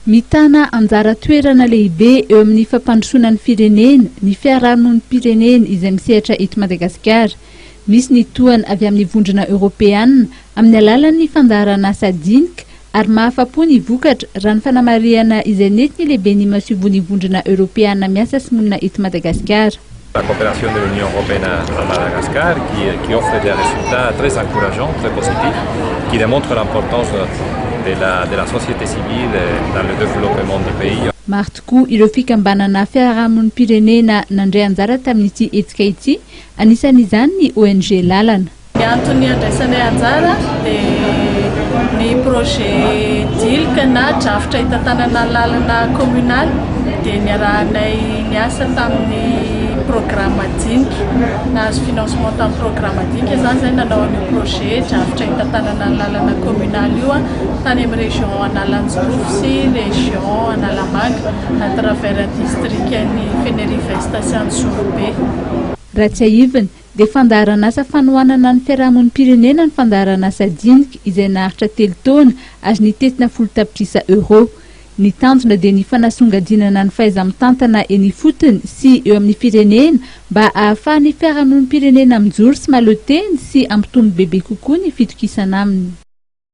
Mitana anjara toerana lehibe eo amin'ny fampandrosoana ny firenena ny fiarahamonim-pirenena izay misehatra eto Madagasikara. Misy ny tohana avy amin'ny Vondrona Eoropeana amin'ny alalan'ny fandaharanasa Dinika ary mahafa-po ny vokatra raha ny fanamarihana izay nentin'ny lehiben'ny masoivohon'ny Vondrona Eoropeana miasa sy monina eto Madagasikara. La coopération de l'Union européenne à Madagascar qui, qui offre des résultats très encourageants, très positifs, qui démontrent l'importance de la, de la société civile dans le développement du pays. Maro tokoa ireo fikambanana fiarahamonim-pirenena nandray anjara tamin'ity hetsika ity, anisan'izany ny ONG Lalana. Ny antony andraisanay anjara dia ny projet DILC na drafitra hitantanana lalana communal dia niarahanay niasa tamin'ny programme Dinika. Nahazo financement tamin'ny programme Dinika izany izahay nanao an'io projet drafitra hitantanana lalana communal io tany amin'ny région Analanjirofo sy région Analamanga à travers distrikan'i Fénérive Est sy Antsorobe. Raha tsiahivina dia fandaharanasa fanohanana ny fiarahamonim-pirenena ny fandaharanasa Dinika izay naharitra 3 taona ary nitentina 10 tapitrisa euro. Ny tanjona dia ny fanasongadinana ny fahaiza-mitantana eny ifotony sy eo amin'ny firenena mba ahafahan'ny fiarahamonim-pirenena mijoro sy mahaleo tena sy hampitombo bebe kokoa ny fitokisana aminy.